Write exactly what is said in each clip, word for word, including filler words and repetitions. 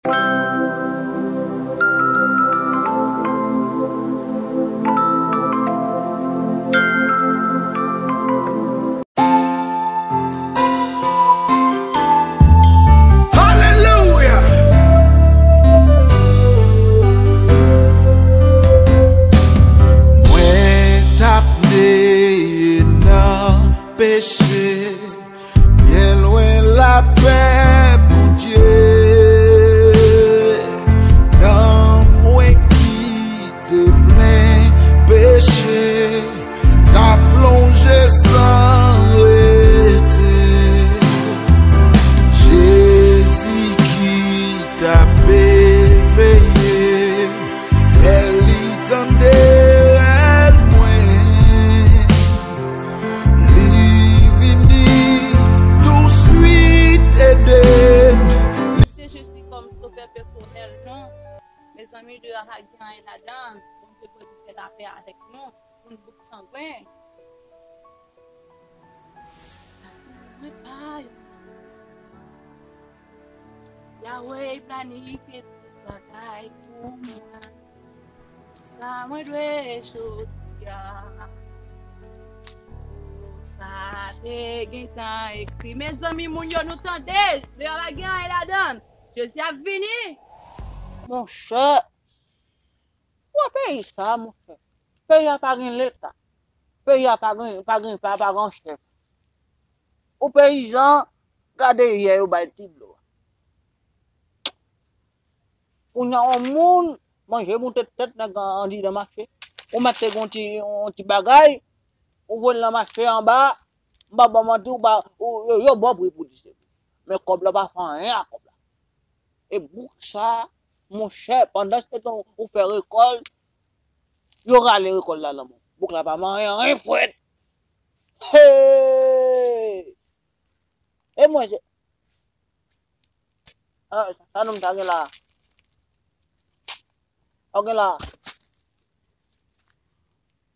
Alelouya! Mwen t ap neye nan peche, byen lwen lapè Bondye. Nanm mwen ki te plen peche, t ap plonje san rete. Jezi ki t ap veye, lè li tande rèl mwen, li vini touswit ede m. Aksepte Jezi kòm sovè pèsonèl nou. Mezanmi, dèyè a pa gen anyen ladan. Bondye dwe fè lapè avèk nou. Moun bouk sangwen. Mwen pa yon Yahweh planifye tout bagay pou mwen. Sa mwen dwe jodi a. Sa te gentan ekri. Mezanmi, moun yo, nou tande. Dèyè a pa gen anyen ladan. Jezi ap vini. Monchè, wè peyi sa, monchè. Peyi a pa gen leta. Peyi a pa gen, pa gen, pa, pa gen chèf. Ou peyizan, gade yè yo bay ti dlo a. Kounye a, yon moun manje moute tèt nèg an, andidan mache. Ou mèt te gen yon ti, yon ti bagay, ou voye l nan mache anba, m pa ba w manti, ou pa, ou, yo, yo ba w pri pou distribye. Men kòb la pa fè anyen a kòb la. E bouk sa, monchè, pandan se tan ou fè rekòl, yo rale rekòl la nan men w. Bouk la pa manyen anyen frèt. Hey! E mwen, se, ah, sa nonm sa gen la. Sa w gen la.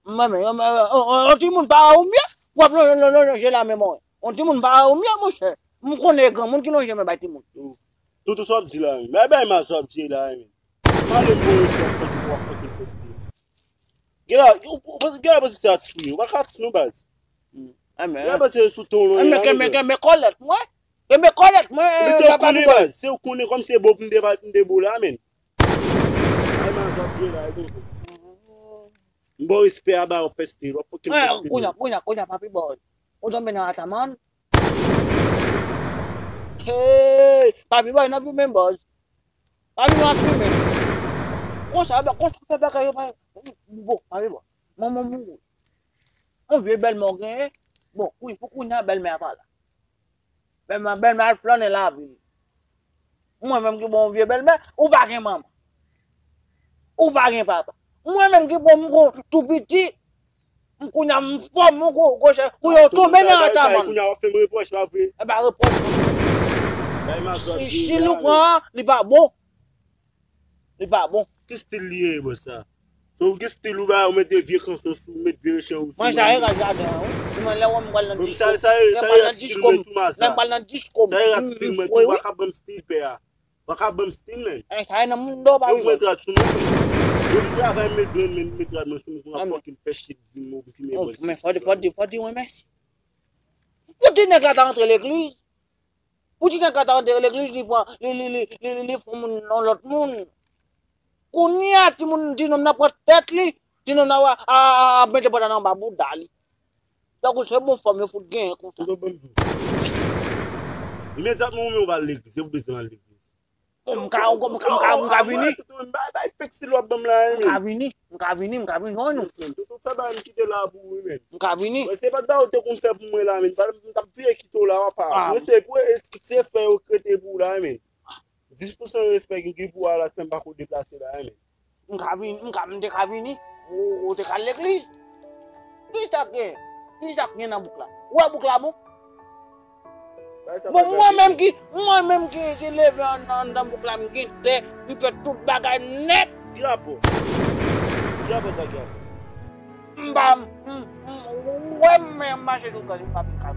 Mwen menm, yon, yon, yon, yon timoun pa wè ou mye, w ap lonje, lonje, lonje la men mwen. Yon timoun pa wè ou mye, monchè. M konnen granmoun ki lonje men bay timoun. Toutou sa w ap di la menm. Bay, bay mal sa w ap di la menm. Pale m bon respè, w ap pran tout, w ap pran tout respè. Gen la, ou, ou, gen la panse se atis ou ye. Ou pa ka atis non baz. Gen la panse sou ton w ye la. Kenbe, kenbe kòlèt mwen. Kenbe kòlèt mwen, papa Bibòy. Se ou konnen kòm se bo pou m te, m te bo la menm. Ay, man, sa byen la, e konsa. M ba w respè a, ba w pèste, w ap fokin pèste. Kounye a, kounye a, kounye a, Papi Bòz. Ou tonbe nan ataman. Hey, Papi Bòz nan fimen bòz. Papi Bòz ap fimen. Konsa, konsa fè bagay yo pa bon, Papi Bòz. Manman mouri. Yon vye bèlmè w genyen. Bon, wi, pou kounye a bèlmè a pa la. Bèlmè, bèlmè al flannen lavil. Mwen menm ki bon vye bèlmè, ou pa gen manman. Ou pa gen papa. Mwen menm ki bon m gwo tou piti, m kounye a m fò m gwo, gwo chè, kounye a w tonbe nan ataman. Kounye a w ap fè m repwòch, pa vre? E pa repwòch. Si, si nou pran, li pa bon. Li pa bon. Ki stil li ye, bòs sa? Se ou gen stil ou ba, ou mete vye kanson sou, ou met vye chen ou sou. Mwen sa e raz jaden an, wi. Mwen lè wè m pral nan disko. Sa, sa, sa e raz stil mwen tou, maza. Lè m pral nan disko. Sa e raz stil mwen tou, pa ka ban m stil pè a. Pa ka ban m stil, men. E, sa e nan moun do pa. Ou met rad sou mwen. Yo m travay, m met grenn, men m met rad mwen sou mwen, pou m ap fokin fè shit, vin mou, vin mou. Men fò, fò, fò di mwen mèsi. Pou ti nèg la ta antre legliz. Pou ti nèg la ta antre legliz, li pran, li, li, li, li, li, li fè moun, yon lòt moun. Kounye a, timoun, ti nonm nan pran tèt li, ti nonm nan a, a, a, a mete pantalon anba bouda li. Tankou se bon fanm yo fout genyen konsa. Imedyatman ou menm ou pa al legliz, se ou bezwen al legliz. Bon, m ka, m ka, m ka, m ka vini. Bay, bay, fèk stil w ap ban m la, men. M ka vini, m ka vini, m ka vini, jwenn ou. Toto fè bay m kite la pou ou, men. M ka vini. Mwen se pa t ba ou te konn fè pou mwen la, men. M t ap veye kite w la, w ap pa. Respè pou, se respè yo krete pou ou la, men. Dis pou san respè ki gen pou a la, fè m pa ko deplase la, men. M ka vini, m ka, m te ka vini. Ou, ou te ka al legliz. Kisa k gen? Kisa k gen nan bouk la? Ou wè bouk la bon? Bon, mwen menm ki, mwen menm ki, ki leve an, anndan bouk la, m gen tè, m fè tout bagay nèt. Ki rapò? Ki rapò sa gen? M pa, m, m, ou wè m, men m mache sou gaz, m pa vin ka.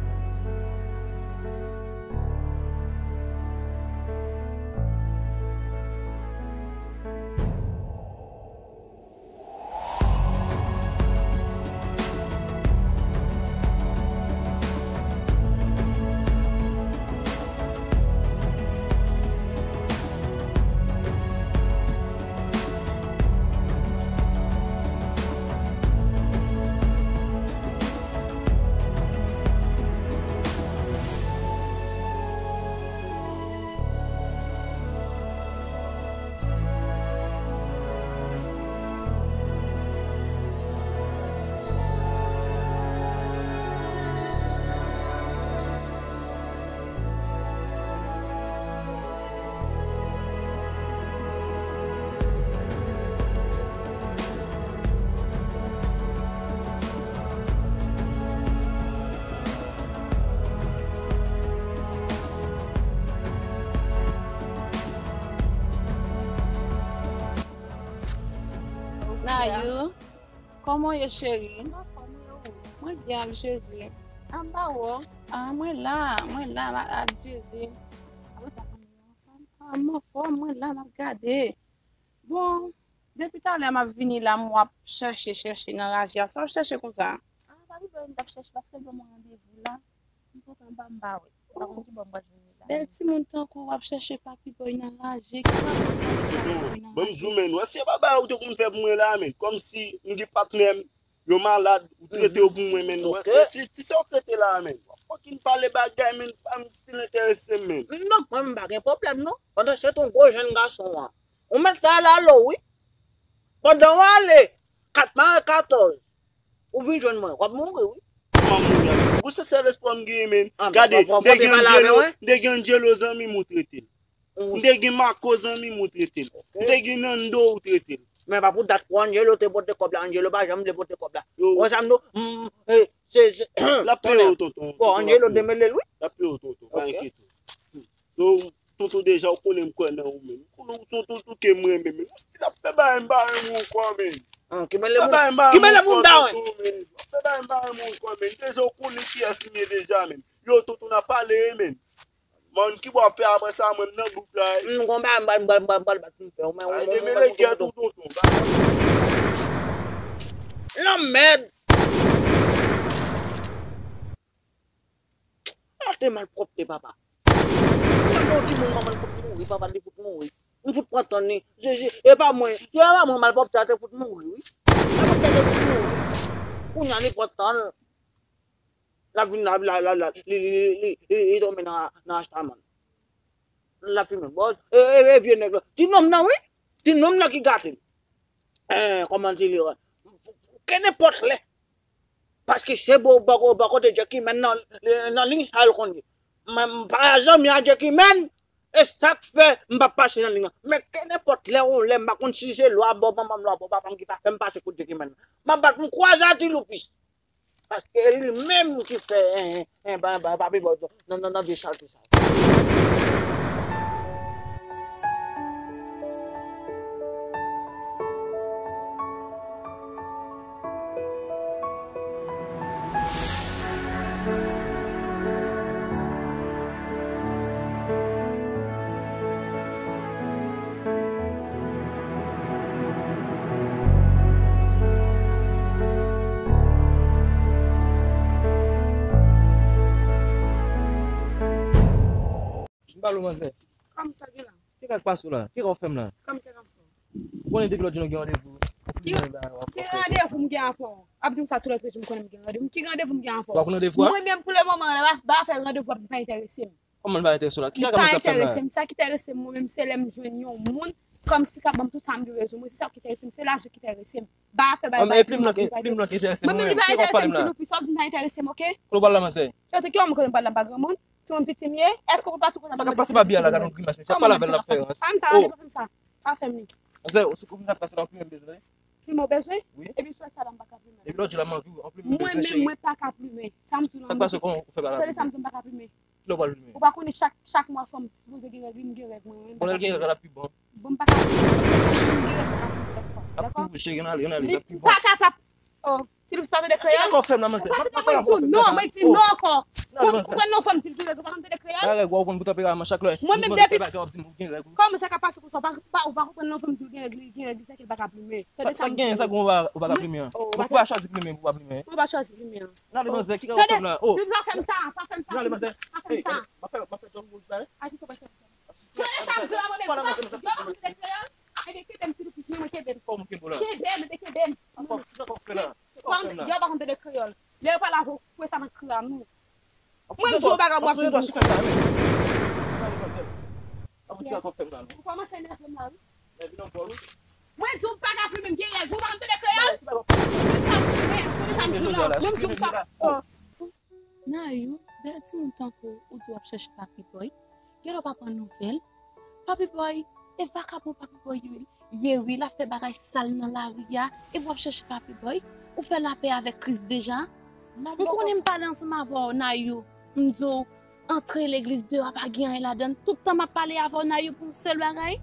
Nayou, kòman w ye, cheri? Mwen anfòm, e ou? Mwen byen ak Jezi. Anba ou? Ah, mwen la, mwen la, ma- ak Jezi. Apre sa, kòman w ye, anfòm? Ah, m anfòm, mwen la, m ap gade. Bon, depi talè m ap vini la, m w ap chèche, chèche nan raje a. Sa w ap chèche konsa? Ah, pa pi bò, m t ap chèche paske l ban mwen randevou la. M sot anba, m pa wè. M pa konn ki bò m pral jwenn li la. Bèl timoun tankou w ap chèche Papi Boy nan raje. Ki pa konn Papi Boy nan raje? Ban m zoom in. Wè se pa bagay ou te konn fè pou mwen la, men. Kòmsi m gen patnè m, yo malad, ou trete yo pou mwen, men. Wè, wè, se, se sa w trete la, men. W ap fucking pale bagay, men, pa m still enterese m, men. Non, mwen, m pa gen pwoblèm, non. Pandan se tan, gwo jèn gason an. Ou mèt ale, ale, wi. Pandan w ale, kat mare katòz. Ou vin jwenn mwen, w ap mouri, wi. Kòman mouri avè w? Ou se sèl espwa m genyen, men. Ah, gade, m te gen Angelo, m te gen Angelo zanmi m, ou trete l. M te gen Marco zanmi m, ou trete l. M te gen Nando, ou trete l. Men pa pou dat pou Angelo te pote kòb la, Angelo pa janm vle pote kòb la. Yo. Wè sa m di w? Mm, eh, se, se, l ap peye w, tonton. Bon, Angelo demele l, wi. L ap peye w, tonton, pa enkyete w. So, tonton, deja ou konnen m kwè nan ou, men. Ou konnen ou se yon tonton ke m renmen, men. Ou still ap fè bagay m pa renmen w ankò, men. Ah, ki mele moun, ki mele moun, dawen. Tonton, men. Ou ap fè bagay m pa renmen w ankò, men. Deja ou konnen kiyès m ye deja, men. Yo, tonton, n ap pale, men. Mòn, ki bò w ap fè apre sa, mwen, m nan gwoup la. M konn bagay, m pral, m pral, m pral, m pral bat m fè, men. Ay, demele gè tou, tonton. Lanmèd! Arete malpwòpte, papa. Mwen bon timoun, manman l fout mouri, papa l fout mouri. M fout pran tan ni. Jezi, e pa mwen. Se pa mwen, malpwòpte a te fout mouri, wi. Malpwòpte a te fout mouri. Kounye a li pran tan l. L ap vin la, la, la, la, li, li, li, li, li tonbe nan, nan astaman. L ap fimen. Bon, e, e, e vye nèg la. Ti nonm nan, wi. Ti nonm nan ki gate l. Eh, kòman di li, wi. Kenenpòt lè. Paske se bo, bò, bò kote Jackie Man nan, nan liy sa l konn ye. Men m pa zanmi a Jackie Man, e sa k fè m p ap pase nan liy nan. Men kenenpòt lè, yon lè, m pa konn si se lwa bò manman m, lwa bò papa m ki ta fè m pase kote Jackie Man nan. M ap bat m kwaze a Ti Loupis. Paske li menm ki fè, en, en, en, ba, ba, Papi Boy nan, nan, nan vye chalte sa. M pale w, manzè. Kòman sa gen la? Ki sa k pase w la? Ki sa w fè m la? Kòman sa k ap fè w? Ou konnen depi lòt jou nou gen randevou. Ki, ki randevou m gen avè w? Ap di m sa tou lòt jou m konnen m gen randevou. Ki randevou m gen avè w? Ou pa konn randevou a? Mwen menm pou le moman la, ba, ba fè randevou ap pa enterese m. Kòman l pa enterese w la? Ki sa k ap fè m la? Li pa enterese m. Sa ki enterese m mwen menm, se lè m jwenn yon moun kòmsi k ap ban m tout sa m gen bezwen. Mwen, se sa ki enterese m. Se lajan ki enterese m. Ba fè bay. Epi m nan ki, epi m nan ki enterese m mwen menm. Mwen menm li pa enterese m, Ti Loupis, sa w di m pa enterese m, oke? Kote w pral la, manzè? Yo, te ki wè m kote m pral la, m pa granmoun? Timoun piti m ye? Èske w pa sou konsa? Pa ka pase pa biyè la, gade yon grimas. Se pa lavel l ap fè. Pa fè m sa, pa fè m sa. Pa fè m li. Manzè, ou se konbyen ap pase la, ou plimen m bezwen. Plimen w bezwen? Wi. Epi m sou Instagram m pa ka plimen. Epi lòt jou la m anvi w, anplimen m bezwen, cheri. Mwen menm, mwen pa ka plimen. Sa m di w la. Sa k pase w, ou fè pa ka plimen? Tande sa m di w m pa ka plimen. Kilè w pral plimen? Ou pa konnen chak, chak mwa fò m sipoze gen règ, m gen règ mwen, mwen m pa ka plimen. Bon, lè l gen règ la ap pi bon. M pa ka plimen, m gen règ mwen ap pi bon. Dakò? Ap pi bon, cheri, gen ale, gen ale, l ap pi bon. Li pa kapab. Oh. Ti Loupis, pa tande kreyòl? Kisa w fè m la, manzè? Pa, pa, pa, pa fè m sa. Non, mwen di non ankò. Ou konprann non fanm di l gen règ, ou pa konn tande kreyòl? Bagay, ou konn pou tanperaman chak lè. Mwen menm depi. Kòman sa ka pase konsa? Ou pa, pa, ou pa konprann non fanm di l gen règ, li gen règ, li fè ke l pa ka plimen. Tande sa m di. Sa gen, sa gen, ou pa, ou pa ka plimen an. Ou pa chwazi plimen, ou pa plimen. Mwen pa chwazi plimen an. N ale, manzè, kisa w fè m la? Oh. Tande, pa fè m sa, pa fè m sa. N ale, manzè. Pa fè m sa. Hey, m ap fè, m ap fè djòl wout la, wi. A ki sa w pa fè m sa? Tande sa m di w la, mwen menm. Ou pa konn tande kreyòl? Ebyen, kenbe m, Ti Loupis, men mwen kenbe m. Kòman kenbe w la? Kenbe m, ebyen, kenbe m. Kòman, kisa w fè la? Kisa w fè la? Yo pa konn tande kreyòl. Lè yo pale avè w, koupe sa nan kreyòl nou. Mwen, m di w bagay, w ap fè m. Ou kòmanse enève m la, wi. Mwen di w m pa ka plimen, m gen règ, ou pa konn tande kreyòl? Ou pa plimen, tande sa m di w la. Mwen, m di w m pa. Oh. Nayou, bèl timoun tankou ou di w ap chèche Papi Boy. Genlè w pa pran nouvèl. Papi Boy, e vakabon Papi Boy ye wi. Ye wi, l ap fè bagay sal nan lari a. Epi w ap chèche Papi Boy. Ou fè lapè avèk Kris deja. M konnen m pale ansanm avè w, Nayou. M di w, antre legliz deyò a pa gen anyen ladan l. Tout tan m ap pale avè w, Nayou, pou yon sèl bagay.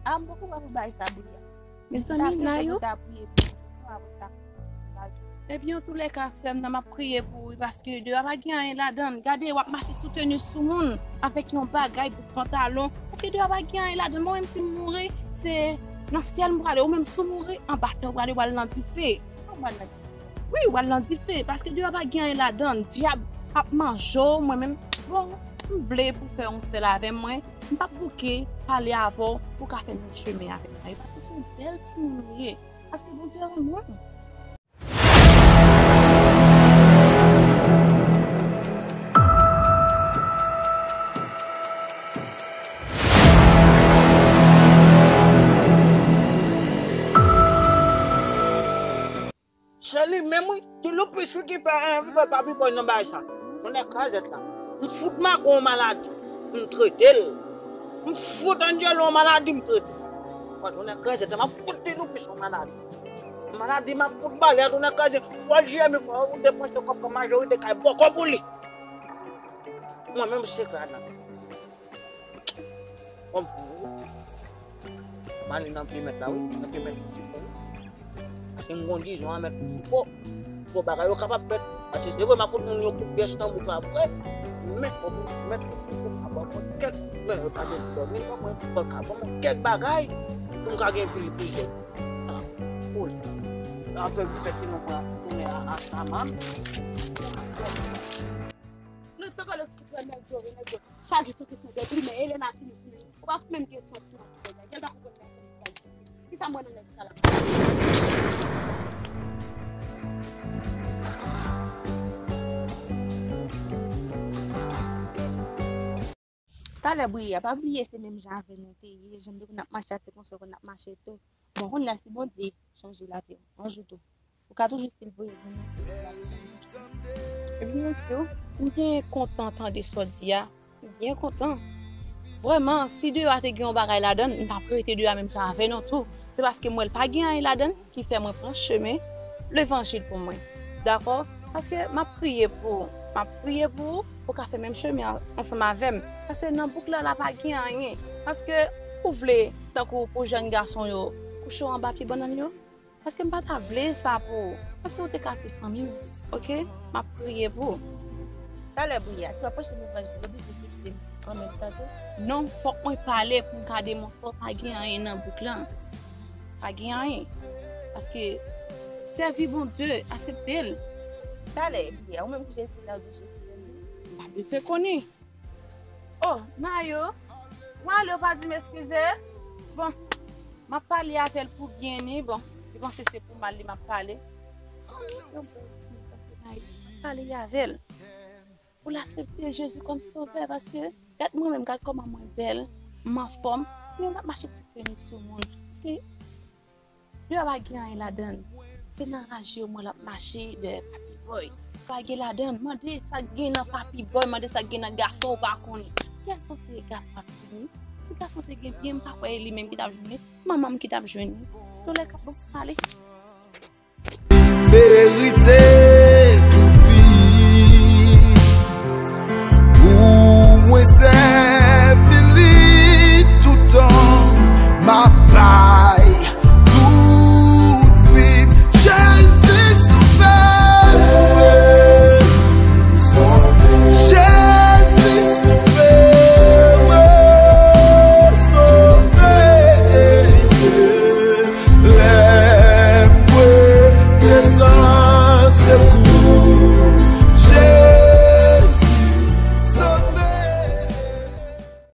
A, m poko prè pou bagay sa, Bouya. Mezanmi, Nayo. Ebyen, antoulèka, sè m nan, m ap priye pou ou, paske deyò a pa gen anyen ladan l. Gade, w ap mache toutenu sou moun, avèk yon bagay bout pantalon, paske deyò a pa gen anyen ladan l. Mwen menm, si m mouri, se nan syèl m prale, ou menm, si w mouri, anba tè w prale, w al nan dife. Wi, w al nan dife, paske deyò a pa gen anyen ladan l. Dyab ap manje w, mwen menm, bon, m vle pou fè yon sèl avè mwen, m p ap bouke pale avè w pou w ka fè menm chemen avè m, paske se yon bèl timoun ou ye. Paske Bondye renmen w. Se li menm, wi. Ti Loupis, wi, ki fè, eh, ki fè Papi Boy nan bagay sa. Tonnè krèzèt la. M fout Mako yon maladi, m trete l. M fout Angelo yon maladi, m trete l. Tonnè krèzèt la, m ap fout Ti Loupis yon maladi. Maladi, m ap fout ba li a, tonnè krèzèt. Fò l jere, men fò ou depanse kòb kòm majorite kay bòkò pou li. Mwen menm, se krèzèt la. Kòm pou ou. M ale nan pye mèt la, wi. Nan pye mèt Fouco, wi. Paske m gon dizon a mèt Fouco. Fò bagay yo kapab fèt. Paske se vre, m ap fout moun yo kout pyès nan bouk la vre. Men, fò mèt Fouco ka ban mwen kèk, men yo pase dòmi, ban mwen, fò l ka ban mwen kèk bagay pou m ka gen pil plizyè. Ala, pou l. Afè m fè ti non mwen tounen a, a, a man. Nou se kòlè sou nèg yo, nèg yo. Chak jou se kesyon de plimen, Elena fini plimen. Ou pa menm gen santiman pou nèg la. Gèl pa konprann sa, kisa mwen nan nèg sa la. Talè Bri a, pa bliye se menm jan avè nou te ye, jan nou te konn ap mache a, se konsa w konn ap mache tou. Bon, kounye a si Bondye chanje lavi w, yon jou tou. Ou ka toujou still voye vini. Ebyen, yo, m byen kontan tande sa w di a. M byen kontan. Vrèman, si deyò a te gen yon bagay ladan l, m t ap rete deyò a menm jan avè nou tou. Se paske m wè l pa gen anyen ladan l ki fè mwen pran chemen levanjil pou mwen. Dakò? Paske m ap priye pou ou. M ap priye pou ou, pou w ka fè menm chemen an ansanm avè m. Paske nan bouk la, la pa gen anyen. Paske ou vle, tankou pou jèn gason yo, kouche w anba pye bannann yo? Paske m pa ta vle sa pou ou. Paske ou te ka ti fanmi m, oke? M ap priye pou ou. Talè Bri a, si w ap preche levanjil, ou oblije fikse m an menm tan tou? Non, fòk mwen pale pou m ka demontre w pa gen anyen nan bouk lan. Pa gen anyen. Paske sèvi Bondye, aksepte l. Talè Bri a, ou menm ki Jezi la, ou di Jezi renmen w? M pa bezwen konnen. Oh, Nayo, w ale, w pa di m eskize? Bon, m ap pale avè l pou byen ni, bon, li panse se pou mal li m ap pale. Yon bèl fi, m ap pale avè l. Pou l aksepte Jezi kòm sovè, paske gad mwen menm, gad kòman mwen bèl, m anfòm, men m ap mache toutenu sou moun. Paske Deyò pa gen anyen ladan l. Se nan raje yo mwen l ap mache dèyè Papi Boy. Pa gen ladan l. Mande sa k gen nan Papi Boy, mande sa k gen nan gason ou pa konnen. Kèlkanswa gason ap vini. Si gason te gen byen, m pa kwè e li menm ki t ap jwenn li. Manman m ki t ap jwenn li. Tolè k ap bon ale. Meri